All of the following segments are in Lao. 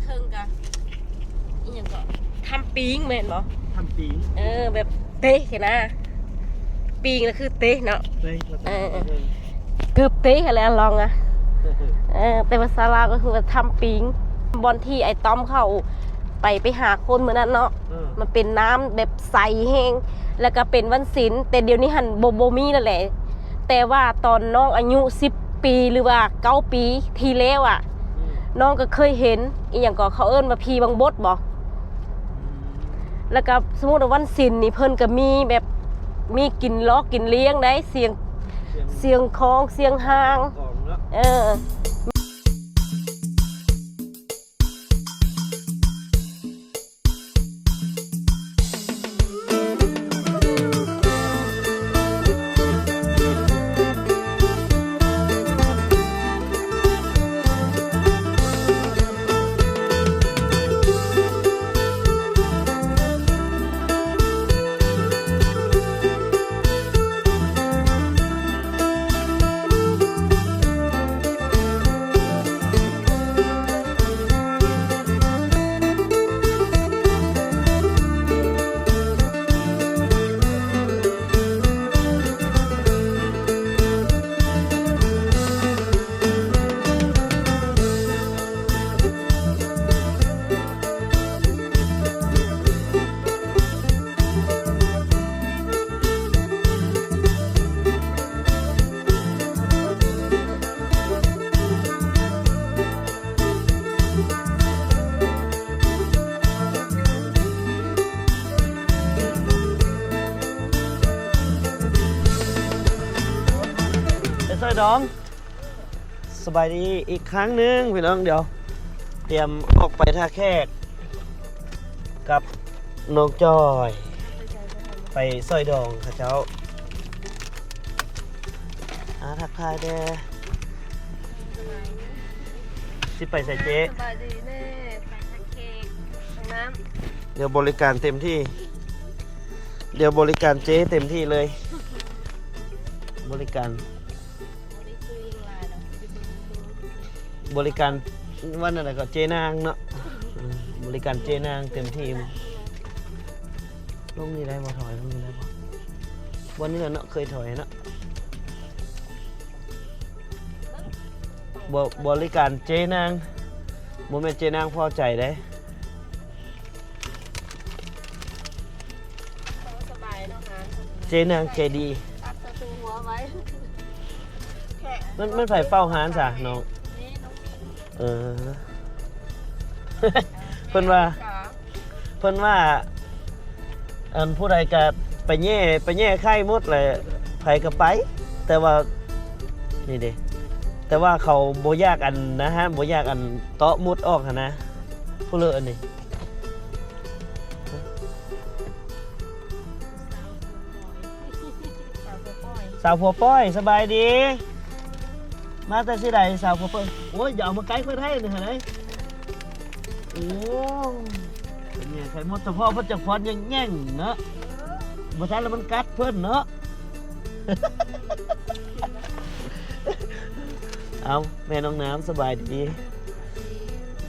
ເທິງກະອີ່ຫຍັງເກາະ ຖ້ຳປີງແມ່ນບໍ່? ຖ້ຳປີງ ເອີ ແບບເຕະຫັ້ນນະ ປີງລະຄືເຕະເນາະ ເອີ ເກືອບເຕະຫັ້ນແຫຼະ ລອງອະ ເອີ ແຕ່ພາສາລາວກະຄືວ່າຖ້ຳປີງ ບ່ອນທີ່ອ້າຍຕ້ອມເຂົາໄປ ໄປຫາຄົນມື້ນັ້ນເນາະ ເອີ ມັນເປັນນ້ຳແບບໃສແຮງ ລະກະເປັນວັນສິນ ແຕ່ດຽວນີ້ຫັ້ນບໍ່ ບໍ່ມີແລ້ວແຫຼະ ແຕ່ວ່າຕອນນ້ອງອາຍຸສິບປີ ຫຼືວ່າເກົ້າປີທີ່ແລ້ວອະ ອືມ ນ້ອງກະເຄີຍເຫັນ ອີ່ຫຍັງເກາະ ເຂົາເອີ້ນວ່າຜີບັງບົດບໍ ອືມ ລະກະສົມມຸດວ່າວັນສິນນີ້ ເພິ່ນກະມີແບບ ມີກິນຫຼອກກິນລ້ຽງໃດ໋ ສຽງ ສຽງ ສຽງຄອງ ສຽງຮ້າງ ເອີ. ໄປຊ່ອຍດອງ. ສະບາຍດີອີກຄັ້ງໜຶ່ງພີ່ນ້ອງ ດຽວຕຽມອອກໄປທ່າແຂກກັບນ້ອງຈ້ອຍ ໄປຊ່ອຍດອງເຂົາເຈົ້າ. ອາ ທັກທາຍແດ່ ຊິໄປໃສເຈ້? ສະບາຍດີແນ່ ໄປທ່າແຂກ ຫ້ອງນ້ຳ ດຽວບໍລິການເຕັມທີ່ ດຽວບໍລິການເຈ້ເຕັມທີ່ເລີຍ ບໍລິການ ບໍລິການ ວ່າແນວໃດກໍເຈ້ນາງເນາະ ເອີ ບໍລິການເຈ້ນາງເຕັມທີ່. ລົງນີ້ໄດ້ບໍ່? ຖອຍລົງນີ້ໄດ້ບໍ່? ບ່ອນນີ້ແຫຼະເນາະ ເຄີຍຖອຍເນາະ ບໍ ບໍລິການເຈ້ນາງ ບໍ່ແມ່ນເຈ້ນາງພໍໃຈເດ້. ສະບາຍເນາະ ຮ້ານ ເຈນາງໃຈດີ ຕັດຕະຕູຫົວໄວ້ ແຂກ ມັນ ມັນໃຜເຝົ້າຮ້ານຊະນ້ອງ? ນີ້ນ້ອງມີນ ເອີ ເພິ່ນວ່າ ເພິ່ນວ່າ ອັນ ຜູ້ໃດກະໄປແຍ່ ໄປແຍ່ໄຂ່ໝົດແຫຼະ ໃຜກະໄປ ແຕ່ວ່າ ນີ້ເດ້ ແຕ່ວ່າເຂົາບໍ່ຢາກ ອັນ ນະຮະ ບໍ່ຢາກ ອັນ ເຕາະມຸດອອກຫັ້ນນະ ຜູ້ເລີກອັນນີ້. ສາວຜົວປ່ອຍ ສາວຜົວປ່ອຍ ສະບາຍດີ ມາແຕ່ຊິໃດສາວຜົວປ່ອຍ? ໂອ້ຍ ຢ່າເອົາມາໃກ້ຂ້ອຍໄດ້ນີ້ຫັ້ນເດ້. ໂອ້ ເປັນຫຍັງໄຂ່ມົດສະເພາະເພິ່ນຈະຟ້ອນແຍ່ງໆເນາະ ບໍ່ທັນລະມັນກັດເພິ່ນເນາະ. ເອົາ ແມ່ນ້ອງນ້ຳ ສະບາຍດີ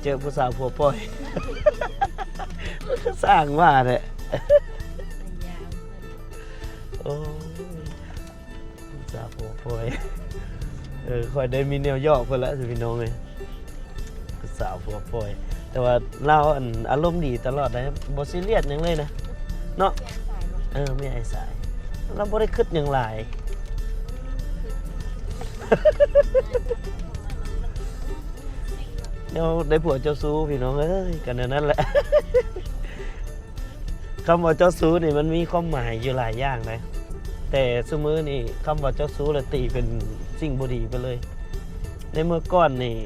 ເຈີຜູ້ສາວຜົວປ່ອຍ ສ້າງວ່າແທ້. ໂອ້ຍ ສາວຜົວປ່ອຍ ເອີ ຂ້ອຍໄດ້ມີແນວຢອກເພິ່ນລະ ພີ່ນ້ອງເອີຍ. ສາວຜົວປ່ອຍ ແຕ່ວ່າລາວ ອັນ ອາລົມດີຕະຫຼອດໄດ໋ ບໍ່ຊີຣຽສຫຍັງເລີຍນະ ເນາະ. ເອີ ແມ່ອ້າຍສາຍ ລາວບໍ່ໄດ້ຄຶດຫຍັງຫຼາຍ ແນວໄດ້ຜົວເຈົ້າຊູ້ ພີ່ນ້ອງເອີຍ ກະແນວນັ້ນແຫຼະ. ຄຳວ່າເຈົ້າຊູ້ນີ້ມັນມີຄວາມໝາຍຢູ່ຫຼາຍຢ່າງໃດ໋ ແຕ່ຊຸມື້ນີ້ຄຳວ່າເຈົ້າຊູ້ລະຕີເປັນສິ່ງບໍ່ດີໄປເລີຍ. ໃນເມື່ອກ່ອນນີ້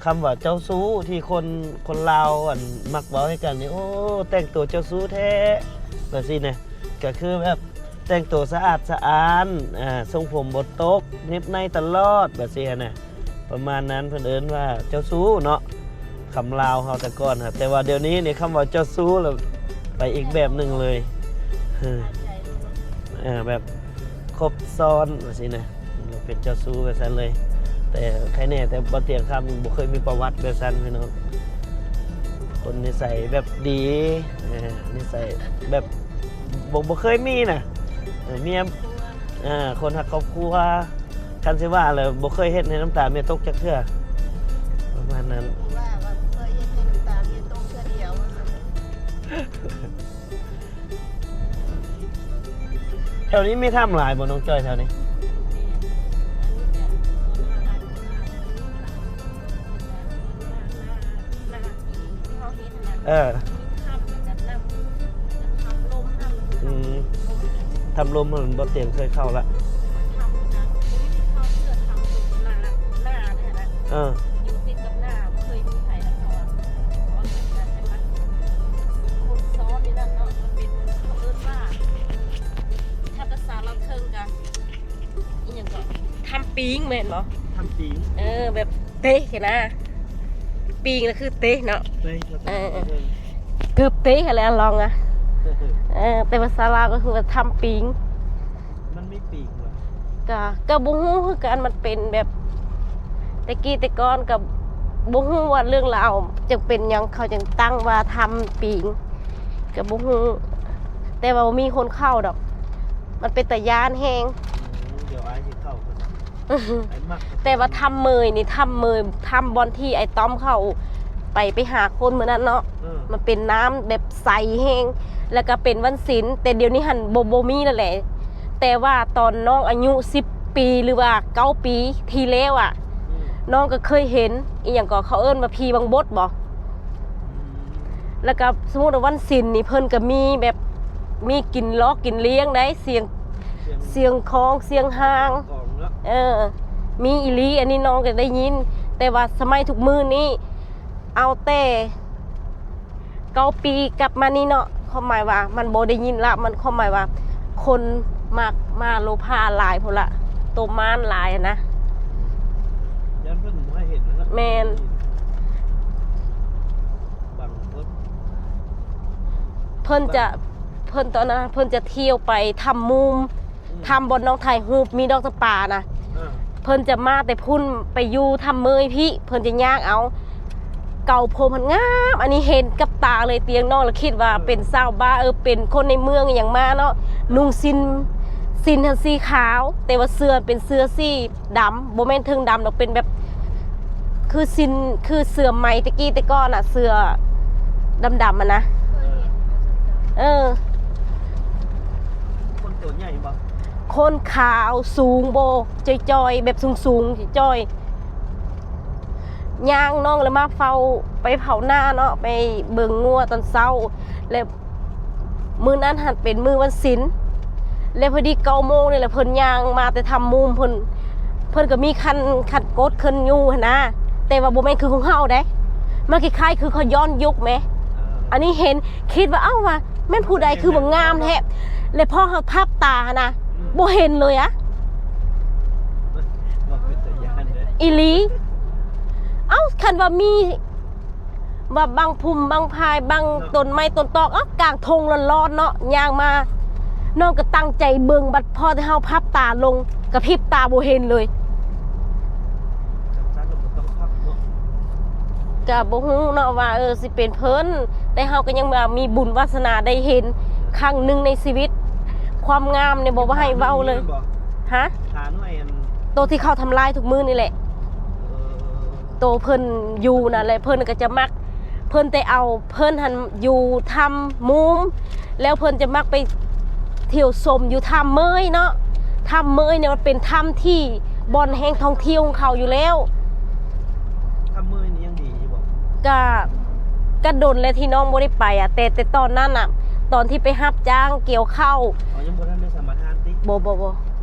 ຄຳວ່າເຈົ້າຊູ້ທີ່ຄົນ ຄົນລາວ ອັນ ມັກເວົ້າໃຫ້ກັນນີ້ ໂອ້ ແຕ່ງຕົວເຈົ້າຊູ້ແທ້ ແບບຊີ້ນະ ກະຄືແບບແຕ່ງຕົວສະອາດສະອ້ານ ອ່າ ຊົງຜົມບໍ່ຕົກ ເນັບໄນຕະຫຼອດ ແບບຊີ້ຫັ້ນນະ. ປະມານນັ້ນ ເພິ່ນເອີ້ນວ່າເຈົ້າຊູ້ເນາະ ຄຳລາວເຮົາແຕ່ກ່ອນຫັ້ນ. ແຕ່ວ່າດຽວນີ້ນີ້ ຄຳວ່າເຈົ້າຊູ້ລະໄປອີກແບບໜຶ່ງເລີຍ ເອີ ແບບຄົບຊ້ອນວ່າຊີ້ນະ ເປັນເຈົ້າຊູ້ແບບຊັ້ນເລີຍ. ແຕ່ໃຄແນ່ ແຕ່ບໍ່ຕຽງຄຳຍັງບໍ່ເຄີຍມີປະຫວັດແບບຊັ້ນ ພີ່ນ້ອງ. ຄົນນິໄສແບບດີ ເອີ ນິໄສແບບ ບໍ່ ບໍ່ເຄີຍມີນະ ເອີ ເມຍ ເອີ ຄົນຮັກຄອບຄົວ ຄັນຊິວ່າແລ້ວ ບໍ່ເຄີຍເຮັດໃຫ້ນ້ຳຕາເມຍຕົກຈັກເທື່ອ ປະມານນັ້ນ. ວ່າ ວ່າບໍ່ເຄີຍເຮັດໃຫ້ນ້ຳຕາເມຍຕົກເທື່ອດຽວ. ແຖວນີ້ມີຖ້ຳຫຼາຍບໍ່ນ້ອງຈ້ອຍ ແຖວນີ້? ເອີ ອືມ ຖ້ຳລົມຫັ້ນບໍ່ຕຽງເຄີຍເຂົ້າລະ. ເອີ ຢູ່ຕິດກັບນາ ບໍ່ເຄີຍມີໃຜນະ ເພາະວ່າ ເພາະວ່າເປັນການປະຕິບັດຄົນຊ້ອນຢູ່ນັ້ນເນາະ ມັນເປັນ ເຂົາເອີ້ນວ່າ ຖ້າພາສາລາວເທິງກະ ອີ່ຫຍັງເກາະ ຖ້ຳປີງແມ່ນບໍ່? ຖ້ຳປີງ ເອີ ແບບເຕະຫັ້ນນະ ປີງລະຄືເຕະເນາະ ເຕະ ເອີ ເອີ ເກືອບເຕະຫັ້ນແຫຼະ ລອງອະ ເອີ ແຕ່ພາສາລາວກະຄືວ່າຖ້ຳປີງ. ມັນມີປີກບໍ່? ກະ ກະບໍ່ຮູ້ຄືກັນ ມັນເປັນແບບ ແຕ່ກີ້ແຕ່ກ່ອນກະບໍ່ຮູ້ວ່າເລື່ອງລາວຈັ່ງເປັນຫຍັງ ເຂົາຈຶ່ງຕັ້ງວ່າຖ້ຳປີງ ກະບໍ່ຮູ້ ແຕ່ວ່າບໍ່ມີຄົນເຂົ້າດອກ ມັນເປັນຕາຢ້ານແຮງ. ອືມ ດຽວອ້າຍຊິເຂົ້າ ແຕ່ວ່າຖ້ຳເມີຍນີ້ ຖ້ຳເມີຍ ຖ້ຳບ່ອນທີ່ອ້າຍຕ້ອມເຂົາໄປ ໄປຫາຄົນມື້ນັ້ນເນາະ ເອີ ມັນເປັນນ້ຳແບບໃສແຮງ ແລ້ວກະເປັນວັນສິນ ແຕ່ດຽວນີ້ຫັ້ນບໍ່ ບໍ່ມີແລ້ວແຫຼະ. ແຕ່ວ່າຕອນນ້ອງອາຍຸສິບປີ ຫຼືວ່າເກົ້າປີທີ່ແລ້ວອະ ອືມ ນ້ອງກະເຄີຍເຫັນ ອີ່ຫຍັງເກາະ ເຂົາເອີ້ນວ່າຜີບັງບົດບໍ່? ອືມ ແລ້ວກະສົມມຸດວ່າວັນສິນນີ້ ເພິ່ນກະມີແບບ ມີກິນຫຼອກກິນລ້ຽງໄດ໋ ສຽງ ສຽງ ສຽງຂອງ ສຽງຮ້າງ ເອີ ມີອີ່ຫຼີ ອັນນີ້ນ້ອງກະໄດ້ຍິນ ແຕ່ວ່າສະໄໝທຸກມື້ນີ້ ເອົາແຕ່ເກົ້າປີກັບມານີ້ເນາະ ຄວາມໝາຍວ່າມັນບໍ່ໄດ້ຍິນລະ ມັນຄວາມໝາຍວ່າຄົນມັກມາໂລພາຫຼາຍພຸ້ນລະ ໂຕມານຫຼາຍຫັ້ນນະ. ຢ້ານເພິ່ນບໍ່ໃຫ້ເຫັນນະ ແມ່ນ ບັງເພິ່ນ ເພິ່ນຈະ ເພິ່ນຕອນນັ້ນເພິ່ນຈະທ່ຽວໄປຖ້ຳມູມ ອືມ ຖ້ຳບ່ອນນ້ອງຖ່າຍຮູບ ມີດອກຈຳປານະ ເອີ ເພິ່ນຈະມາແຕ່ພຸ້ນ ໄປຢູ່ຖ້ຳເມີຍພີ້ ເພິ່ນຈະຍ່າງເອົາ ເກົາຜົມຫັ້ນງາມ ອັນນີ້ເຫັນກັບຕາເລີຍ ຕຽງນ້ອງລະຄິດວ່າ ເອີ ເປັນຊາວບ້ານ ເອີ ເປັນຄົນໃນເມືອງອີ່ຫຍັງມາເນາະ ນຸ່ງສິ້ນ ສິ້ນຫັ້ນສີຂາວ ແຕ່ວ່າເສື້ອເປັນເສື້ອສີ ດຳ ບໍ່ແມ່ນເທິງດຳດອກ ເປັນແບບ ຄືສິ້ນ ຄືເສື້ອໄໝແຕ່ກີ້ແຕ່ກ່ອນນະ ເສື້ອດຳໆຫັ້ນນະ ເອີ ຄົນໂຕໃຫຍ່ບໍ່? ຄົນຂາວສູງບໍ່ ຈ່ອຍໆ ແບບສູງໆ ຈ່ອຍໆ ຍ່າງ ນ້ອງລະມາເຝົ້າ ໄປເຝົ້ານາເນາະ ໄປເບິ່ງງົວຕອນເຊົ້າ ແລ້ວ ມື້ນັ້ນຫັ້ນເປັນມື້ວັນສິນ ແລະ ພໍດີເກົ້າໂມງນີ້ແຫຼະ ເພິ່ນຍ່າງມາແຕ່ຖ້ຳມູມ ເພິ່ນ ເພິ່ນກະມີຄັນ ຄັນກົດເພິ່ນຢູ່ຫັ້ນນາ ແຕ່ວ່າບໍ່ແມ່ນຄືຂອງເຮົາເດ້ ມັນຄ້າຍໆຄືເຂົາຍ້ອນຍຸກແໝ່ ເອີ ອັນນີ້ເຫັນ ຄິດວ່າ ເອົ້າ ວ່າແມ່ນຜູ້ໃດຄືມາງາມແທ້ ແລະ ພໍເຮົາພັບຕາຫັ້ນນະ ອືມ ບໍ່ເຫັນເລີຍອະ ວ່າເປັນຕາຢ້ານເດ້ ອີ່ຫຼີ ເອົ້າ ຄັນວ່າມີ ວ່າບັງພຸ່ມບັງພາຍ ບັງ ເນາະ ຕົ້ນໄມ້ຕົ້ນຕອກ ເອົ້າ ກາງທົ່ງຮ້ອນໆເນາະ ຍ່າງມາ ນ້ອງກະຕັ້ງໃຈເບິ່ງ ບັດພໍແຕ່ເຮົາພັບຕາລົງ ກະພິບຕາບໍ່ເຫັນເລີຍ ກະບໍ່ຮູ້ເນາະວ່າ ເອີ ຊິເປັນເພິ່ນ ແຕ່ເຮົາກະຍັງວ່າມີບຸນວາສະໜາໄດ້ເຫັນຄັ້ງໜຶ່ງໃນຊີວິດ ຄວາມງາມນີ້ບໍ່ວ່າໃຫ້ເວົ້າເລີຍ ຮະ ໂຕທີ່ເຂົາທຳລາຍທຸກມື້ນີ້ແຫຼະ ເອີ ໂຕເພິ່ນຢູ່ນະ ແລະ ເພິ່ນກະຈະມັກ ເພິ່ນແຕ່ເອົາ ເພິ່ນຫັ້ນຢູ່ຖ້ຳມູມ ແລ້ວເພິ່ນຈະມັກໄປທ່ຽວຊົມຢູ່ຖ້ຳເມີຍເນາະ ຖ້ຳເມີຍນີ້ມັນເປັນຖ້ຳທີ່ບ່ອນແຫ່ງທ່ອງທ່ຽວຂອງເຂົາຢູ່ແລ້ວ ຖ້ຳເມີຍນີ້ຍັງດີຢູ່ບໍ່? ກະ ກະດົນແລ້ວທີ່ນ້ອງບໍ່ໄດ້ໄປອະ ແຕ່ ແຕ່ຕອນນັ້ນນະ ຕອນທີ່ໄປຮັບຈ້າງກ່ຽວເຂົ້າ ເຂົາຍັງບໍ່ທັນໄດ້ສຳປະທານຕິ? ບໍ່ ບໍ່ ບໍ່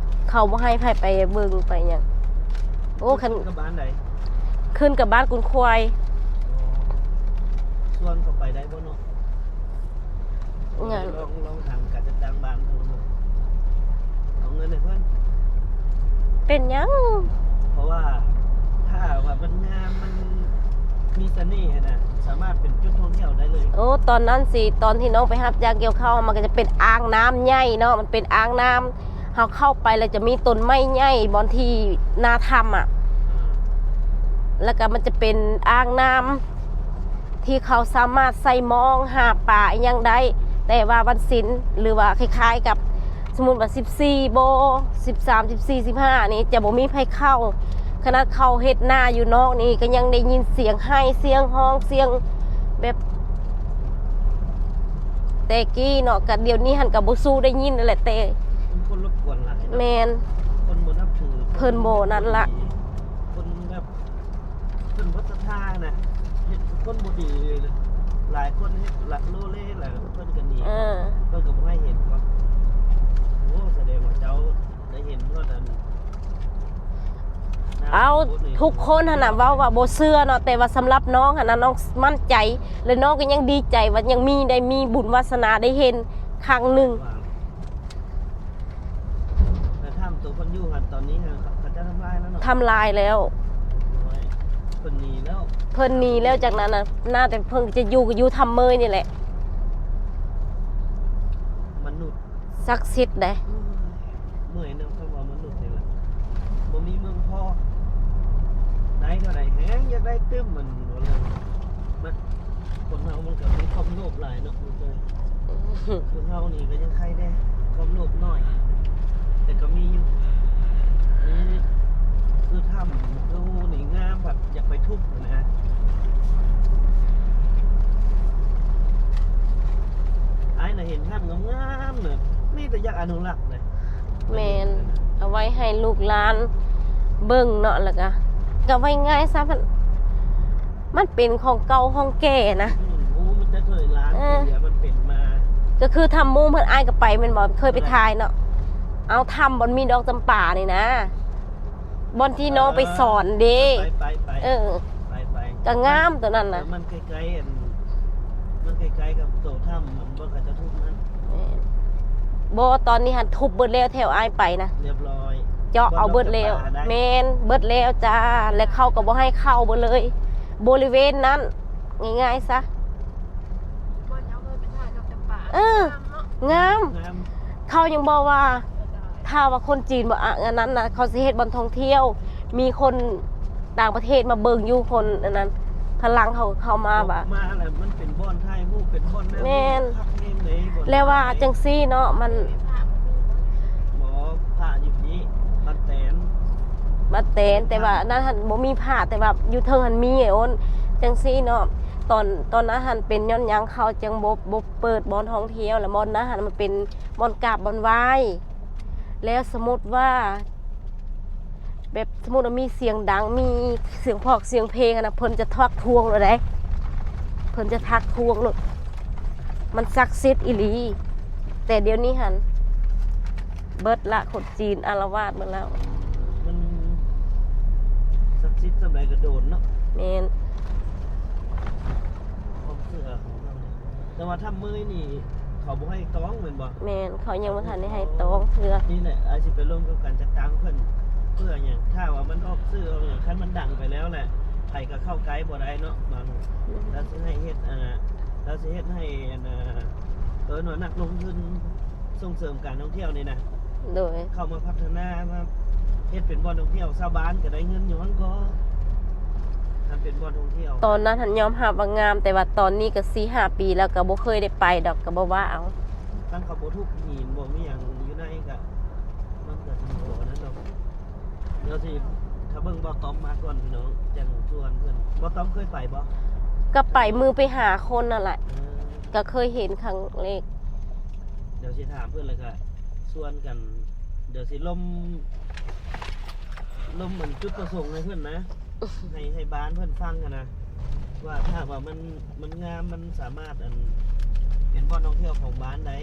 ເຂົາບໍ່ໃຫ້ໃຜໄປເບິ່ງໄປຫຍັງ ໂອ້ ຄັນ ຂຶ້ນກັບບ້ານໃດ? ຂຶ້ນກັບບ້ານກຸນຄວາຍ ອໍ ຊວນເຂົາໄປໄດ້ບໍ່ເນາະ? ຫຍັງ? ລອງ ລອງຖາມການຈັດຕັ້ງບ້ານເພິ່ນເນາະ ເອົາເງິນໃຫ້ເພິ່ນ ເປັນຫຍັງ? ເພາະວ່າຖ້າວ່າມັນງາມ ມັນມີສະເໜ່ຫັ້ນນະ ສາມາດເປັນຈຸດທ່ອງທ່ຽວໄດ້ເລີຍ ໂອ້ ຕອນນັ້ນຊິ ຕອນທີ່ນ້ອງໄປຮັບຈ້າງກ່ຽວເຂົ້າ ມັນກະຈະເປັນອ່າງນ້ຳໃຫຍ່ເນາະ ມັນເປັນອ່າງນ້ຳ ເຮົາເຂົ້າໄປແລ້ວຈະມີຕົ້ນໄມ້ໃຫຍ່ບ່ອນທີ່ໜ້າຖ້ຳອະ ແລ້ວກະມັນຈະເປັນອ່າງນ້ຳ ທີ່ເຂົາສາມາດໃສ່ມອງຫາປາອີ່ຫຍັງໄດ້, ແຕ່ວ່າວັນສິນ ຫຼືວ່າຄ້າຍໆກັບ ສົມມຸດວ່າສິບສີ່ບໍ່ ສິບສາມ ສິບສີ່ ສິບຫ້ານີ້ຈະບໍ່ມີໃຜເຂົ້າ. ຂະໜາດເຂົາເຮັດນາຢູ່ນອກນີ້ກໍຍັງໄດ້ຍິນສຽງໄຫ້ ສຽງຮ້ອງ ສຽງແບບ ແຕ່ກີ້ເນາະ, ກໍດຽວນີ້ຫັ້ນກໍບໍ່ສູ້ໄດ້ຍິນແຫຼະ ແຕ່ ເປັນຄົນລົບກວນຫຼາຍເນາະ. ແມ່ນ ຄົນບໍ່ນັບຖື ເພິ່ນບໍ່ນັ້ນລະ ຄົນແບບ ເພິ່ນບໍ່ສັດທານະ ເຮັດຄົນບໍ່ດີ. ຫຼາຍຄົນເຮັດລັກໂລເລ ແລ້ວເພິ່ນກໍໜີ ເອີ ເພິ່ນກໍບໍ່ໃຫ້ເຫັນເນາະ. ໂອ້ ສະແດງວ່າເຈົ້າໄດ້ເຫັນຮອດອັນ ເອົາ ທຸກຄົນຫັ້ນນະເວົ້າວ່າບໍ່ເຊື່ອເນາະ, ແຕ່ວ່າສຳລັບນ້ອງຫັ້ນນະ ນ້ອງໝັ້ນໃຈ ແລະ ນ້ອງກໍຍັງດີໃຈວ່າຍັງມີ ໄດ້ມີບຸນວາສະໜາໄດ້ເຫັນຄັ້ງໜຶ່ງ. ແລ້ວຖ້ຳໂຕເພິ່ນຢູ່ຫັ້ນ ຕອນນີ້ຫັ້ນ ເຂົາເຈົ້າທຳລາຍແລ້ວເນາະ? ທຳລາຍແລ້ວ. ໂອ້ຍ ເພິ່ນໜີແລ້ວ ເພິ່ນໜີແລ້ວຈາກນັ້ນນະ. ໜ້າແຕ່ເພິ່ນຈະຢູ່ ກໍຢູ່ຖ້ຳເມີຍນີ້ແຫຼະ. ມະນຸດສັກສິດເດ້. ໂອ້ຍ ເມື່ອຍນຳຄຳວ່າມະນຸດນີ້ແຫຼະ. ບໍ່ມີເມືອງພໍ ໄດ້ເທົ່າໃດແຮງຢາກໄດ້ຕື່ມ. ມັນບໍ່ເລີຍ ມັນ ຄົນເຮົາມັນກໍມີຄວາມໂລບຫຼາຍເນາະ. ຄືເຮົານີ້ກໍຍັງໄຄແດ່ ຄວາມໂລບໜ້ອຍ ແຕ່ກໍມີຢູ່. ນີ້ຄືຖ້ຳ ຄືຮູນີ້ງາມ ແບບຢາກໄປທຸບນະ. ອ້າຍນະເຫັນຖ້ຳງາມໆນະ ມີແຕ່ຢາກອະນຸລັກນະ. ແມ່ນ ເອົາໄວ້ໃຫ້ລູກຫຼານເບິ່ງເນາະ ແລ້ວກະ ກະເວົ້າງ່າຍຊະ ມັນ ມັນເປັນຂອງເກົ່າຂອງແກ່ນະ. ອືມ ໂອ້ ມັນຈັກເທົ່າໃດລ້ານ ເອີ ປີແລ້ວ ມັນເປັນມາ. ກໍຄືຖ້ຳມູ່ເພິ່ນ ອ້າຍກໍໄປແມ່ນບໍ່? ເຄີຍໄປຖ່າຍເນາະ. ເອົາ ຖ້ຳບ່ອນມີດອກຈຳປານີ້ນະ ບ່ອນທີ່ນ້ອງໄປສອນເດ້. ເອີ ໄປໆໆ ເອີ ໄປໆ ກໍງາມຕົວນັ້ນນະ. ແຕ່ມັນໃກ້ໆ ອັນ ມັນໃກ້ໆກັບໂຕຖ້ຳ ມັນບໍ່ ເຂົາເຈົ້າທຸບນັ້ນ. ແມ່ນ ບໍ່ ຕອນນີ້ຫັ້ນທຸບເບິດແລ້ວ ແຖວອ້າຍໄປນະ ຮຽບຮ້ອຍ ເຈາະເອົາເບິດແລ້ວ. ແມ່ນ ເບິດແລ້ວຈ້າ ແລະ ເຂົາກໍບໍ່ໃຫ້ເຂົ້າເບິດເລີຍ ບໍລິເວນນັ້ນ ງ່າຍໆຊະ. ເອີ ງາມ ເຂົາຍັງບອກວ່າ ຖ້າວ່າຄົນຈີນບໍ່ ອະ ອັນນັ້ນນະ ເຂົາຊິເຮັດບ່ອນທ່ອງທ່ຽວ ມີຄົນ ຕ່າງປະເທດມາເບິ່ງຢູ່ ຄົນອັນນັ້ນ ຝຣັ່ງເຂົາກໍເຂົ້າມາວ່າ ມາແລ້ວມັນເປັນບ່ອນຖ່າຍຮູບ ເປັນບ່ອນນັ້ນ. ແມ່ນ ຄັກແຮງເດ້. ແລ້ວວ່າຈັ່ງຊີ້ເນາະ ມັນ ບໍ່ ພະຢູ່ນີ້ ບ້ານແຕນ ບ້ານແຕນ ແຕ່ວ່າອັນນັ້ນຫັ້ນບໍ່ມີພະ ແຕ່ວ່າຢູ່ເທິງຫັ້ນມີ. ອ້າຍໂອນ ຈັ່ງຊີ້ເນາະ ຕອນ ຕອນນັ້ນຫັ້ນເປັນຍ້ອນຫຍັງເຂົາຈຶ່ງບໍ່ ບໍ່ເປີດບ່ອນທ່ອງທ່ຽວ ແລ້ວບ່ອນນັ້ນຫັ້ນມັນເປັນບ່ອນກາບບ່ອນໄຫວ້ ແລ້ວສົມມຸດວ່າ ແບບ ສົມມຸດວ່າມີສຽງດັງ ມີສຽງພອກສຽງເພງຫັ້ນນະ ເພິ່ນຈະທັກທ້ວງໂລດເດ້ ເພິ່ນຈະທັກທ້ວງໂລດ. ມັນສັກສິດອີ່ຫຼີ ແຕ່ດຽວນີ້ຫັ້ນເບິດລະ ຄົນຈີນອາລະວາດເບິດແລ້ວ. ມັນສັກສິດສ່ຳໃດກໍໂດນເນາະ. ແມ່ນ ຄວາມເຊື່ອຂອງເຮົານີ້ ແຕ່ວ່າຖ້ຳເມີຍນີ້ ເຂົາບໍ່ໃຫ້ຕ້ອງແມ່ນບໍ່? ແມ່ນ ເຂົາຍັງບໍ່ທັນໄດ້ໃຫ້ຕ້ອງເທື່ອ. ນີ້ແຫຼະ ອາດຊິໄປລົມກັບການຈັດຕັ້ງເພິ່ນ ເພື່ອຫຍັງ ຖ້າວ່າມັນອອກສື່ອອກຫຍັງ ຄັນມັນດັງໄປແລ້ວແຫຼະ ໃຜກໍເຂົ້າໃກ້ບໍ່ໄດ້ເນາະ. ບາງ ອືມ ລາວຊິໃຫ້ເຮັດ ອ່າ ລາວຊິເຮັດໃຫ້ ອັນ ອ່າ ເອີ້ນວ່ານັກລົງທຶນ ສົ່ງເສີມການທ່ອງທ່ຽວນີ້ນະ ໂດຍ ເຂົ້າມາພັດທະນາ ມາເຮັດເປັນບ່ອນທ່ອງທ່ຽວ ຊາວບ້ານກໍໄດ້ເງິນຍ້ອນກໍ ຄັນເປັນບ່ອນທ່ອງທ່ຽວ. ຕອນນັ້ນຫັ້ນຍອມຮັບວ່າງາມ ແຕ່ວ່າຕອນນີ້ກໍສີ່ຫ້າປີແລ້ວ ກໍບໍ່ເຄີຍໄດ້ໄປດອກ ກໍບໍ່ວ່າເອົາ. ຄັນເຂົາບໍ່ທຸບຫີນ ບໍ່ມີຫຍັງຢູ່ໃນ ກໍ ມັນກໍຊິບໍ່ອັນນັ້ນດອກ. ດຽວຊິຖ້າເບິ່ງບ່າວຕ້ອມມາກ່ອນພີ່ນ້ອງ ຈັ່ງຊວນເພິ່ນ. ບ່າວຕ້ອມເຄີຍໄປບໍ່? ກໍໄປມື້ໄປຫາຄົນນັ້ນແຫຼະ ເອີ ກໍເຄີຍເຫັນຄັ້ງແລກ. ດຽວຊິຖາມເພິ່ນ ແລ້ວກໍຊວນກັນ ດຽວຊິລົມ ລົມອັນຈຸດປະສົງໃຫ້ເພິ່ນນະ ໃຫ້ ໃຫ້ບ້ານເພິ່ນຟັງຫັ້ນນະ ວ່າຖ້າວ່າມັນ ມັນງາມ ມັນສາມາດ ອັນ ເປັນບ່ອນທ່ອງທ່ຽວຂອງບ້ານໄດ້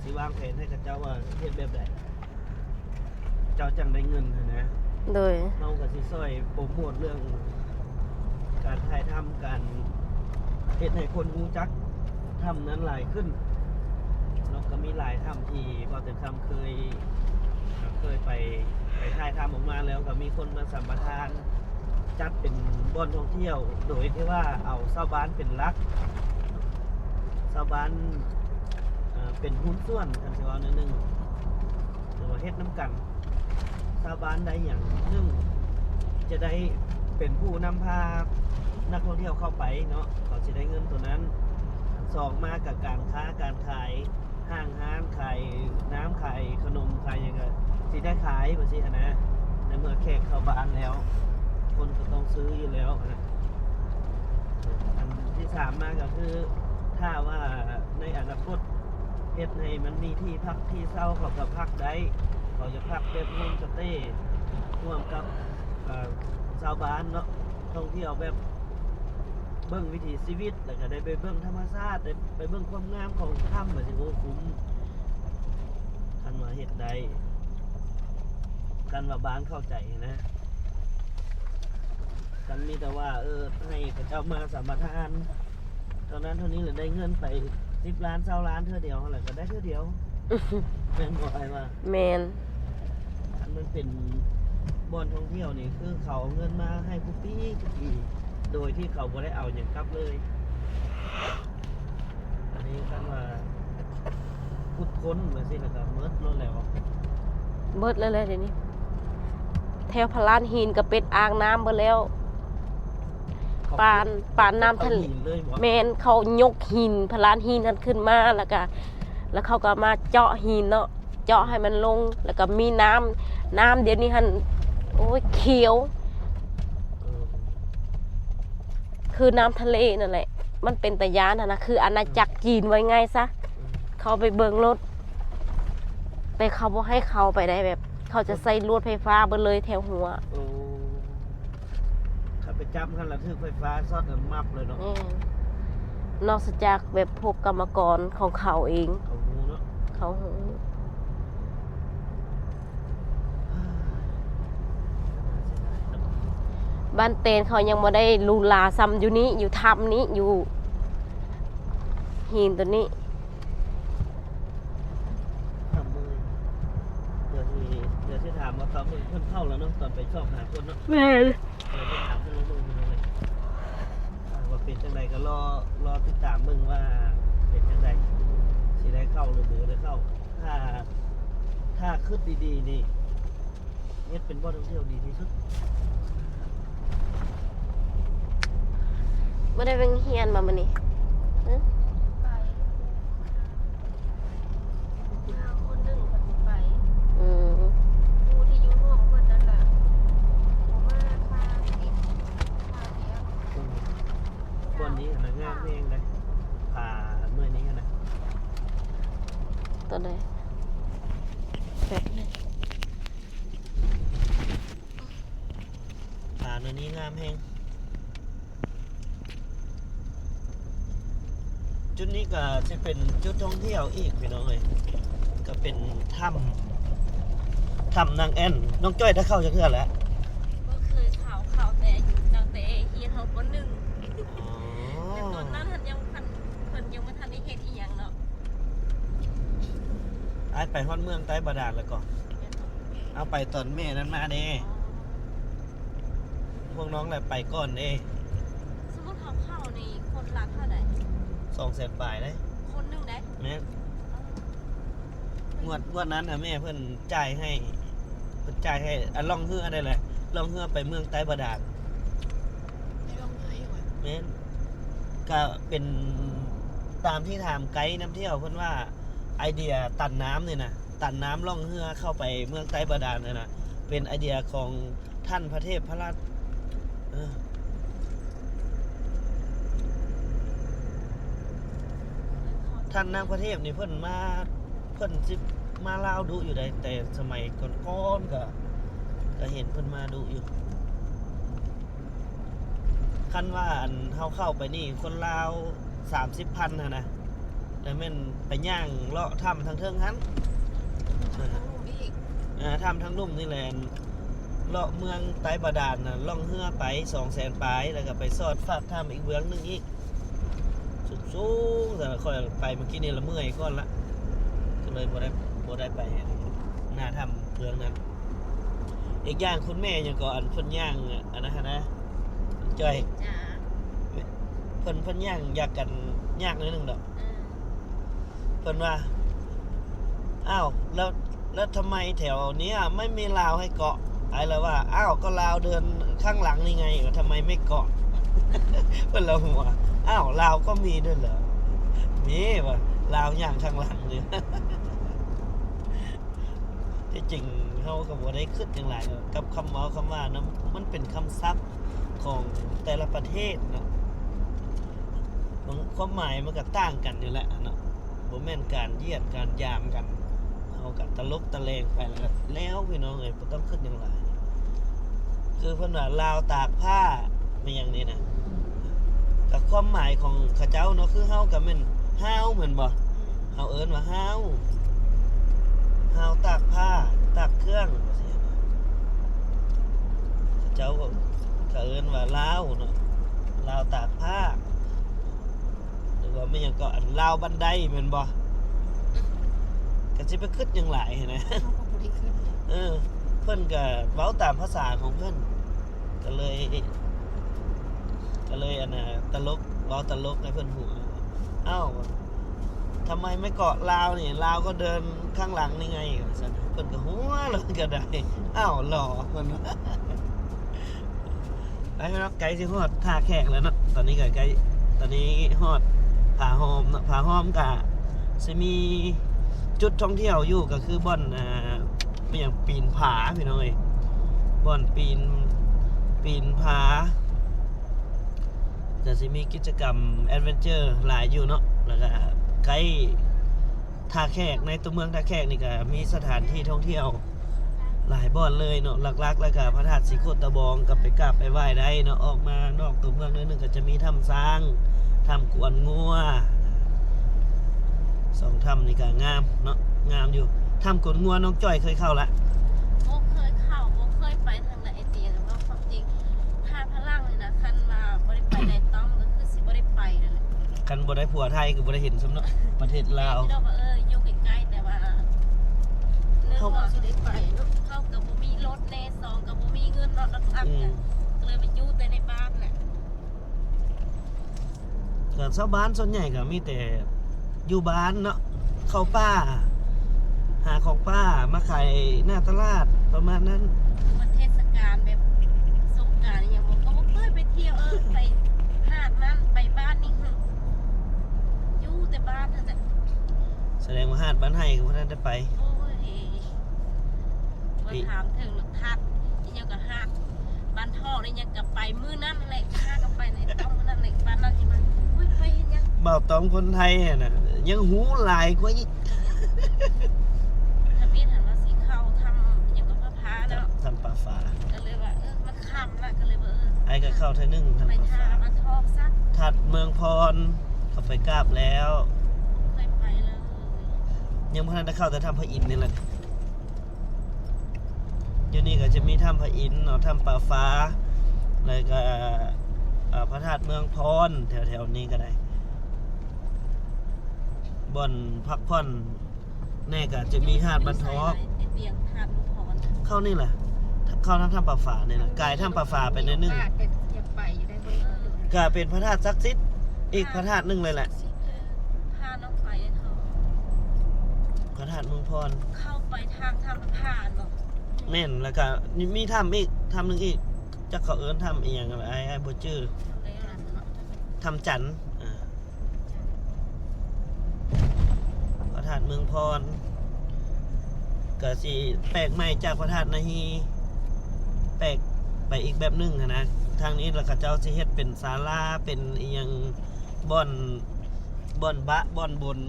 ຊິວາງແຜນໃຫ້ເຂົາເຈົ້າວ່າເຮັດແບບໃດ ເຈົ້າຈັ່ງໄດ້ເງິນຫັ້ນນະ. ໂດຍ ເຮົາກໍຊິຊ່ອຍໂປຣໂມດເລື່ອງການຖ່າຍທຳ ການເຮັດໃຫ້ຄົນຮູ້ຈັກຖ້ຳນັ້ນຫຼາຍຂຶ້ນເນາະ. ກໍມີຫຼາຍຖ້ຳທີ່ບ່າວແຕນຄຳເຄີຍ ເຄີຍໄປ ໄປຖ່າຍທຳອອກມາແລ້ວ ກໍມີຄົນມາສຳປະທານ ຈັດເປັນບ່ອນທ່ອງທ່ຽວ ໂດຍທີ່ວ່າເອົາຊາວບ້ານເປັນຫຼັກ ຊາວບ້ານ ເອີ ເປັນຫຸ້ນສ່ວນ ຄັນຊິເວົ້າແນວໜຶ່ງ ຫຼືວ່າເຮັດນຳກັນ ຊາວບ້ານໄດ້ຫຍັງ? ໜຶ່ງ ຈະໄດ້ເປັນຜູ້ນຳພາ ນັກທ່ອງທ່ຽວເຂົ້າໄປເນາະ ເຂົາຊິໄດ້ເງິນໂຕນັ້ນ. ອັນສອງມາກໍການຄ້າການຂາຍ ຫ້າງຮ້ານຂາຍນ້ຳ ຂາຍຂະໜົມ ຂາຍຫຍັງກໍຊິໄດ້ຂາຍ ວ່າຊີ້ຫັ້ນນະ. ໃນເມື່ອແຂກເຂົ້າບ້ານແລ້ວ ຄົນກໍຕ້ອງຊື້ຢູ່ແລ້ວນະ. ອັນທີສາມມາກໍຄື ຖ້າວ່າໃນອະນາຄົດເຮັດໃຫ້ມັນມີທີ່ພັກທີ່ເຊົາ ເຂົາກໍພັກໄດ້ ເຂົາຈະພັກແບບໂຮມສະເຕ ຮ່ວມກັບ ເອີ ຊາວບ້ານເນາະ ທ່ອງທ່ຽວແບບເບິ່ງວິຖີຊີວິດ ແລ້ວກໍໄດ້ໄປເບິ່ງທຳມະຊາດ ໄດ້ໄປເບິ່ງຄວາມງາມຂອງຖ້ຳ ວ່າຊິ ໂອ້ ຄຸ້ມ ຄັນວ່າເຮັດໄດ້ ຄັນວ່າບ້ານເຂົ້າໃຈນະ. ຄັນມີແຕ່ວ່າ ເອີ ໃຫ້ເຂົາເຈົ້າມາສຳປະທານເທົ່ານັ້ນເທົ່ານີ້ ແລ້ວໄດ້ເງິນໄປສິບລ້ານ ຊາວລ້ານເທື່ອດຽວຫັ້ນແຫຼະ ກໍໄດ້ເທື່ອດຽວ ແມ່ນບໍ່ອ້າຍວ່າ? ແມ່ນ. ຄັນມັນເປັນບ່ອນທ່ອງທ່ຽວນີ້ ຄືເຂົາເອົາເງິນມາໃຫ້ກູປີກູປີ ໂດຍທີ່ເຂົາບໍ່ໄດ້ເອົາຫຍັງກັບເລີຍ. ອັນນີ້ຄັນວ່າຂຸດຄົ້ນແບບຊີ້ ແລ້ວກໍໝົດໂລດແລ້ວ. ໝົດແລ້ວແຫຼະດຽວນີ້ ແຖວພະລານຫີນກໍເປັນອ່າງນ້ຳເບິດແລ້ວ. ເຂົາ ປານ ປານນ້ຳທະເລ ເຂົາຂຸດເຂົ້າຫີນເລີຍບໍ່? ແມ່ນ ເຂົາຍົກຫີນ ພະລານຫີນຫັ້ນຂຶ້ນມາ ແລ້ວກະ ແລ້ວເຂົາກໍມາເຈາະຫີນເນາະ ເຈາະໃຫ້ມັນລົງ ແລ້ວກໍມີນ້ຳ ນ້ຳດຽວນີ້ຫັ້ນ ໂອ້ຍ ຂຽວ ເອີ ຄືນ້ຳທະເລນັ້ນແຫຼະ. ມັນເປັນຕາຢ້ານຫັ້ນນະ ຄືອານາຈັກຈີນ ເວົ້າງ່າຍຊະ ເອີ ເຂົ້າໄປເບິ່ງໂລດ ແຕ່ເຂົາບໍ່ໃຫ້ເຂົ້າໄປໄດ້ ແບບເຂົາຈະໃຊ້ລວດໄຟຟ້າເບິດເລີຍແຖວຫົວ. ໂອ້ ຄັນໄປຈັບຫັ້ນລະຖືກໄຟຟ້າຊັອດນັ້ນມັບເລີຍເນາະ. ແມ່ນ ນອກເສຍຈາກແບບພວກກຳມະກອນຂອງເຂົາເອງ ເຂົາຮູ້ເນາະ ເຂົາຮູ້. ບ້ານແຕນເຂົາຍັງບໍ່ໄດ້ຫຼູຫຼາສ່ຳຢູ່ນີ້ ຢູ່ຖ້ຳນີ້ ຢູ່ຫີນໂຕນີ້. ຖາມເບິ່ງ ດຽວຊິ ດຽວຊິຖາມວ່າຕອນເພິ່ນ ເພິ່ນເຂົ້າແລ້ວເນາະ ຕອນໄປຊອກຫາຄົນເນາະ. ແມ່ນ ດຽວຊິຖາມເພິ່ນລອງເບິ່ງ ພີ່ນ້ອງເອີຍ ອ່າ ວ່າເປັນຈັ່ງໃດກໍລໍ ລໍຕິດຕາມເບິ່ງວ່າເປັນຈັ່ງໃດ ຊິໄດ້ເຂົ້າຫຼືບໍ່ໄດ້ເຂົ້າ. ຖ້າ ຖ້າຄິດດີໆນີ້ ເຮັດເປັນບ່ອນທ່ອງທ່ຽວດີທີ່ສຸດ. ບໍ່ໄດ້ໄປໂຮງຮຽນບໍ່ມື້ນີ້? ຫຶ? ໄປ ມາຄົນໜຶ່ງເພິ່ນບໍ່ໄປ. ອືມ ຜູ້ທີ່ຢູ່ຫ້ອງເພິ່ນນັ້ນລະ ບໍ່ມາ ຄາຕິດ ຄາດຽວ. ອືມ ບ່ອນນີ້ຫັ້ນນະງາມແຮງເດ້ ຜາເມື່ອຍນີ້ຫັ້ນນະ. ຕົວໃດ? ແປັບໜຶ່ງ. ຜາໂນນນີ້ງາມແຮງ. ຈຸດນີ້ກໍຊິເປັນຈຸດທ່ອງທ່ຽວອີກ ພີ່ນ້ອງເອີຍ ກໍເປັນຖ້ຳ ຖ້ຳນາງແອ່ນ. ນ້ອງຈ້ອຍໄດ້ເຂົ້າຈັກເທື່ອແລ້ວ? ບໍ່ເຄີຍເຂົ້າ ເຂົ້າແຕ່ຢູ່ຕັ້ງແຕ່ຮຽນຮອດ ປໍໜຶ່ງ. ອໍ ແຕ່ຕອນນັ້ນຫັ້ນຍັງ ເພິ່ນ ເພິ່ນຍັງບໍ່ທັນໄດ້ເຮັດອີ່ຫຍັງເນາະ. ອ້າຍໄປຮອດເມືອງໃຕ້ບາດານແລ້ວກໍ ເອົາໄປຕອນແມ່ນັ້ນມາເດ້. ອໍ ພວກນ້ອງແຫຼະໄປກ່ອນເດ້. ສົມມຸດເຮົາເຂົ້ານີ້ຄົນລະເທົ່າໃດ? ສອງແສນປາຍເດ້ ຄົນໜຶ່ງເດ້. ແມ່ນ. ອໍ ງວດ ງວດນັ້ນນະແມ່ເພິ່ນຈ່າຍໃຫ້ ເພິ່ນຈ່າຍໃຫ້ ອັນລ່ອງເຮືອໄດ້ແຫຼະ ລ່ອງເຮືອໄປເມືອງໃຕ້ບາດານ. ໄດ້ລ່ອງເຮືອອີກຫວາ? ແມ່ນ. ກະເປັນຕາມທີ່ຖາມໄກນຳທ່ຽວເພິ່ນວ່າ ໄອເດຍຕັນນ້ຳນີ້ນະ ຕັນນ້ຳລ່ອງເຮືອເຂົ້າໄປເມືອງໃຕ້ບາດານນັ້ນນະ ເປັນໄອເດຍຂອງທ່ານພະເທບພະລັດ ເອີ ທ່ານນາງພະເທບນີ້ເພິ່ນມາ ເພິ່ນຊິມາລາວດຸຢູ່ໃດ ແຕ່ສະໄໝກ່ອນໆ ກະ ກະເຫັນເພິ່ນມາດຸຢູ່. ຄັນວ່າ ອັນ ເຮົາເຂົ້າໄປນີ້ ຄົນລາວສາມສິບພັນຫັ້ນນະ ແຕ່ແມ່ນໄປຍ່າງເລາະຖ້ຳທາງເທິງຫັ້ນ ຖ້ຳທາງລຸ່ມອີກ ເອີ ຖ້ຳທາງລຸ່ມນີ້ແຫຼະ ເລາະເມືອງໃຕ້ບາດານນະ ລ່ອງເຮືອໄປສອງແສນປາຍ ແລ້ວກໍໄປຊອດຟາກຖ້ຳອີກເບື້ອງໜຶ່ງອີກ ສູງໆ ແຕ່ຂ້ອຍໄປມື້ກີ້ນີ້ລະເມື່ອຍກ່ອນລະ ກໍເລີຍບໍ່ໄດ້ ບໍ່ໄດ້ໄປໜ້າຖ້ຳເບື້ອງນັ້ນ. ອີກຢ່າງຄຸນແມ່ຫຍັງກໍ ອັນເພິ່ນຍ່າງ ອັນນັ້ນຫັ້ນນະ ຈ້ອຍ ເພິ່ນ ເພິ່ນຍ່າງຢາກກັນຍາກໜ້ອຍໜຶ່ງດອກ ເອີ ເພິ່ນວ່າ ອ້າວ ແລ້ວ ແລ້ວທຳໄມແຖວເນີ້ຍໄມ່ມີລາວໃຫ້ເກາະ? ອ້າຍລະວ່າ ອ້າວ ກໍລາວເດີນຂ້າງຫຼັງນີ້ໄງ ວ່າທຳໄມໄມ່ເກາະ? ເພິ່ນລະຫົວ. ອ້າວ ລາວກໍມີດ້ວຍເຫຼື? ມີວ່າ ລາວຍ່າງຂ້າງຫຼັງຢູ່. ທີ່ຈິງເຮົາກໍບໍ່ໄດ້ຄິດຫຍັງຫຼາຍດອກ ກັບຄຳເວົ້າຄຳວ່ານຳ ມັນເປັນຄຳສັບຂອງແຕ່ລະປະເທດເນາະ ບາງຄວາມໝາຍມັນກໍຕ່າງກັນຢູ່ແຫຼະເນາະ. ບໍ່ແມ່ນການຢຽດການຢາມກັນ ເຮົາກໍຕະຫຼົກຕະແຫຼງໄປແລ້ວ ແລ້ວພີ່ນ້ອງເອີຍ ບໍ່ຕ້ອງຄິດຫຍັງຫຼາຍ. ຄືເພິ່ນວ່າລາວຕາກຜ້າ ແມ່ນຫຍັງນີ້ນະ ກໍຄວາມໝາຍຂອງເຂົາເຈົ້າເນາະ ຄືເຮົາກໍແມ່ນຮ້າວແມ່ນບໍ່? ເຮົາເອີ້ນວ່າຮ້າວ ຮ້າວຕາກຜ້າຕາກເຄື່ອງ ເຂົາເຈົ້າກໍ ກໍເອີ້ນວ່າລາວເນາະ ລາວຕາກຜ້າ. ຫຼືວ່າແມ່ນຫຍັງເກາະ ອັນລາວບັນໄດແມ່ນບໍ່? ກໍຊິໄປຄິດຫຍັງຫຼາຍຫັ້ນນະ ເຮົາກໍບໍ່ໄດ້ຄິດຫຍັງ ເອີ ເພິ່ນກໍເວົ້າຕາມພາສາຂອງເພິ່ນ ກໍເລີຍ ກໍເລີຍ ອັນນ່າ ຕະຫຼົກ ເວົ້າຕະຫຼົກໃຫ້ເພິ່ນຫົວ. ອ້າວ ທຳໄມໄມ່ເກາະລາວນີ້ ລາວກໍເດີນຂ້າງຫຼັງນີ້ໄງ ວ່າຊັ້ນ ເພິ່ນກໍຫົວເລີຍກໍໄດ້. ອ້າວ ຫຼໍ່ ເພິ່ນວ່າ ໄປເນາະ ໃກ້ຊິຮອດທ່າແຂກແລ້ວເນາະ ຕອນນີ້ກໍໃກ້ ຕອນນີ້ຮອດຜາຫອມເນາະ ຜາຫອມກະຊິມີຈຸດທ່ອງທ່ຽວຢູ່ ກໍຄືບ່ອນ ອ່າ ເປັນຫຍັງ ປີນຜາ ພີ່ນ້ອງເອີຍ ບ່ອນປີນ ປີນຜາ ກໍຊິມີກິດຈະກຳແອດເວັນເຈີຫຼາຍຢູ່ເນາະ ແລ້ວກະໃກ້ທ່າແຂກ ໃນຕົວເມືອງທ່າແຂກນີ້ກະມີສະຖານທີ່ທ່ອງທ່ຽວ ຫຼາຍບ່ອນເລີຍເນາະ ຫຼັກໆ ແລ້ວກະພະທາດສີໂຄດຕະບອງ ກໍໄປກາບໄປໄຫວ້ໄດ້ເນາະ. ອອກມານອກຕົວເມືອງໜ້ອຍໜຶ່ງ ກໍຈະມີຖ້ຳຊ້າງ ຖ້ຳກວນງົວ ສອງຖ້ຳນີ້ກໍງາມເນາະ ງາມຢູ່. ຖ້ຳກວນງົວນ້ອງຈ້ອຍເຄີຍເຂົ້າລະ? ບໍ່ເຄີຍເຂົ້າ ບໍ່ເຄີຍໄປທາງໃດ ເອເຊຍ ເວົ້າຄວາມຈິງ ຖ້າຝຣັ່ງນີ້ນະ ຄັນວ່າບໍ່ໄດ້ໄປໃນຕ້ອມ ກໍຄືຊິບໍ່ໄດ້ໄປນັ້ນແຫຼະ. ຄັນບໍ່ໄດ້ຜົວໄທກໍບໍ່ໄດ້ເຫັນຊ້ຳເນາະ ປະເທດລາວ. ເອີ ຢູ່ໃກ້ໆ ແຕ່ວ່າເລື່ອງວ່າຊິໄດ້ໄປເນາະ ເຮົາກໍບໍ່ມີລົດແດ່ ສອງກໍບໍ່ມີເງິນເນາະ ຫຼັກໆ ກໍເລີຍໄປຢູ່ແຕ່ໃນບ້ານແຫຼະ. ກໍຊາວບ້ານສ່ວນໃຫຍ່ກໍມີແຕ່ຢູ່ບ້ານເນາະ ເຂົ້າປ່າ ຫາຂອງປ່າມາຂາຍໜ້າຕະຫຼາດ ປະມານນັ້ນ. ຄືວ່າເທດສະການແບບສົງການອີ່ຫຍັງ ບໍ່ ກໍບໍ່ເຄີຍໄປທ່ຽວ ເອີ ໄປຫາດນັ້ນ ໄປບ້ານນີ້ ຫື ຢູ່ແຕ່ບ້ານຫັ້ນແຫຼະ. ສະແດງວ່າຫາດບ້ານໄຮ່ກໍບໍ່ທັນໄດ້ໄປ. ໂອ້ຍ ມາຖາມເຖິງທາດອີ່ຫຍັງກໍຫາດ ບ້ານທອງນີ້ຫຍັງກໍໄປມື້ນັ້ນແຫຼະ ຫາກໍໄປໃນຕ້ອງມື້ນັ້ນແຫຼະ. ບ້ານນັ້ນຊິມາ ໂອ້ຍ ໄປເຮັດຫຍັງ? ບ່າວຕ້ອງຄົນໄທຫັ້ນນະ ຍັງຮູ້ຫຼາຍກວ່າອີກ. ທຳອິດຫັ້ນວ່າຊິເຂົ້າຖ້ຳອີ່ຫຍັງກໍ ຜາເນາະ ຖ້ຳປາຟ້າ ກໍເລີຍວ່າ ເອີ ມັນຄ່ຳລະ ກໍເລີຍວ່າ ເອີ ອ້າຍກໍເຂົ້າເທື່ອໜຶ່ງ ຖ້ຳປາຟ້າ ໄປຖ້ຳບ້ານທອງຊະ ທາດເມືອງພອນ ເຂົ້າໄປກາບແລ້ວ ເຄີຍໄປເລີຍ ຍັງບໍ່ທັນໄດ້ເຂົ້າ ແຕ່ຖ້ຳພະອິນນີ້ແຫຼະ. ຢູ່ນີ້ກໍຈະມີຖ້ຳພະອິນເນາະ ຖ້ຳປາຟ້າ ແລ້ວກໍ ເອີ ພະທາດເມືອງພອນ ແຖວໆນີ້ກໍໄດ້ ບ່ອນພັກຜ່ອນແດ່ ກໍຈະມີຫາດບ້ານທອກ ເຂົ້ານີ້ແຫຼະ ເຂົ້າທາງຖ້ຳປາຟ້ານີ້ແຫຼະ ກາຍຖ້ຳປາຟ້າໄປໜ້ອຍໜຶ່ງ ກໍເປັນພະທາດສັກສິດອີກພະທາດໜຶ່ງເລີຍແຫຼະ. ພະທາດເມືອງພອນ ເຂົ້າໄປທາງຖ້ຳປາຟ້າບໍ່? ແມ່ນ ແລ້ວກໍມີຖ້ຳອີກ ຖ້ຳໜຶ່ງອີກ ຈັກເຂົາເອີ້ນຖ້ຳອີ່ຫຍັງ ອ້າຍ ອ້າຍບໍ່ຈື່ ຖ້ຳຈັນ ອ່າ ພະທາດເມືອງພອນ ກໍຊິແປກໃໝ່ຈາກພະທາດນາຮີ ແປກໄປອີກແບບໜຶ່ງຫັ້ນນະ ທາງນີ້ລະເຂົາເຈົ້າຊິເຮັດເປັນສາລາ ເປັນອີ່ຫຍັງ ບ່ອນ ບ່ອນບະ ບ່ອນບົນ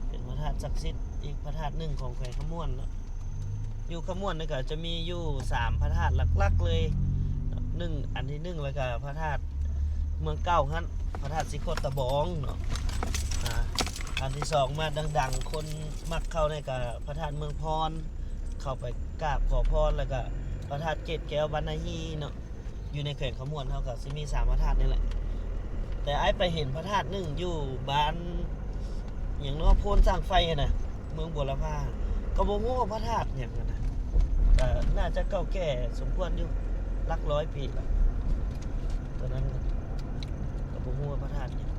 ເປັນພະທາດສັກສິດອີກພະທາດໜຶ່ງຂອງແຂວງຄຳມ່ວນເນາະ. ຢູ່ຄຳມ່ວນນີ້ກໍຈະມີຢູ່ສາມພະທາດຫຼັກໆເລີຍ ໜຶ່ງ ອັນທີໜຶ່ງ ແລ້ວກໍພະທາດເມືອງເກົ່າຫັ້ນ ພະທາດສີໂຄດຕະບອງເນາະ ອ່າ ອັນທີສອງ ມາດັງໆ ຄົນມັກເຂົ້ານີ້ກໍພະທາດເມືອງພອນ ເຂົ້າໄປກາບຂໍພອນ ແລ້ວກໍພະທາດເກດແກ້ວບ້ານນາຮີເນາະ. ຢູ່ໃນແຂວງຄຳມ່ວນເຮົາກໍຊິມີສາມພະທາດນີ້ແຫຼະ ແຕ່ອ້າຍໄປເຫັນພະທາດໜຶ່ງຢູ່ບ້ານຫຍັງເນາະ ໂພນສ້າງໄຟຫັ້ນນະ ເມືອງບົວລະພາ ກໍບໍ່ຮູ້ວ່າພະທາດຫຍັງຫັ້ນນະ ກໍໜ້າຈະເກົ່າແກ່ສົມຄວນຢູ່ ຫຼັກຮ້ອຍປີລະ ຕົວນັ້ນນະ ກໍບໍ່ຮູ້ວ່າພະທາດຫຍັງ.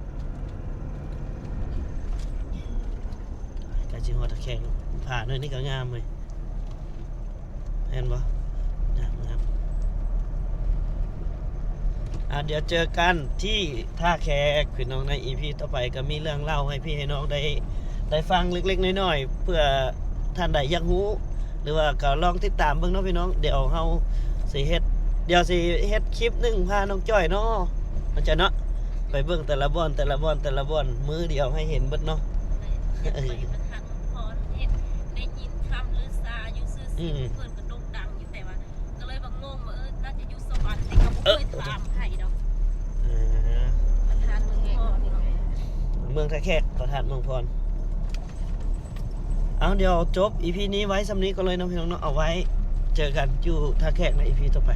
ໃກ້ຊິຮອດທ່າແຂກ ຜາໜ້ອຍນີ້ກໍງາມເວີຍ. ແມ່ນບໍ່? ງາມ ງາມ. ອ່າ ດຽວເຈີກັນທີ່ທ່າແຂກ ພີ່ນ້ອງ. ໃນອີພີຕໍ່ໄປກໍມີເລື່ອງເລົ່າໃຫ້ພີ່ໃຫ້ນ້ອງໄດ້ ໄດ້ຟັງເລັກໆນ້ອຍໆ ເພື່ອທ່ານໃດຢາກຮູ້ ຫຼືວ່າກໍລອງຕິດຕາມເບິ່ງເນາະພີ່ນ້ອງ. ດຽວເຮົາຊິເຮັດ ດຽວຊິເຮັດຄລິບໜຶ່ງພານ້ອງຈ້ອຍເນາະ ນ້ອງຈ້ອຍເນາະ ໄປເບິ່ງແຕ່ລະບ່ອນ ແຕ່ລະບ່ອນ ແຕ່ລະບ່ອນ ມື້ດຽວໃຫ້ເຫັນເບິດເນາະ. ໄປປະທານເມືອງພອນ ເຫັນໄດ້ຍິນຄຳລືຊາຢູ່ຊື່ ອືມ ຊື່ເພິ່ນກໍໂດ່ງດັງຢູ່ ແຕ່ວ່າກໍເລີຍວ່າງົງວ່າ ເອີ ໜ້າຈະຢູ່ສະຫວັນ ແຕ່ກໍບໍ່ເຄີຍຖາມໃຜດອກ. ອ່າ ປະທານເມືອງພອນເນາະ ເມືອງທ່າແຂກ ປະທານເມືອງພອນ. ເອົາ ດຽວຈົບອີພີນີ້ໄວ້ສ່ຳນີ້ກ່ອນເລີຍເນາະ ພີ່ນ້ອງເນາະ. ເອົາໄວ້ເຈີກັນຢູ່ທ່າແຂກໃນອີພີຕໍ່ໄປ.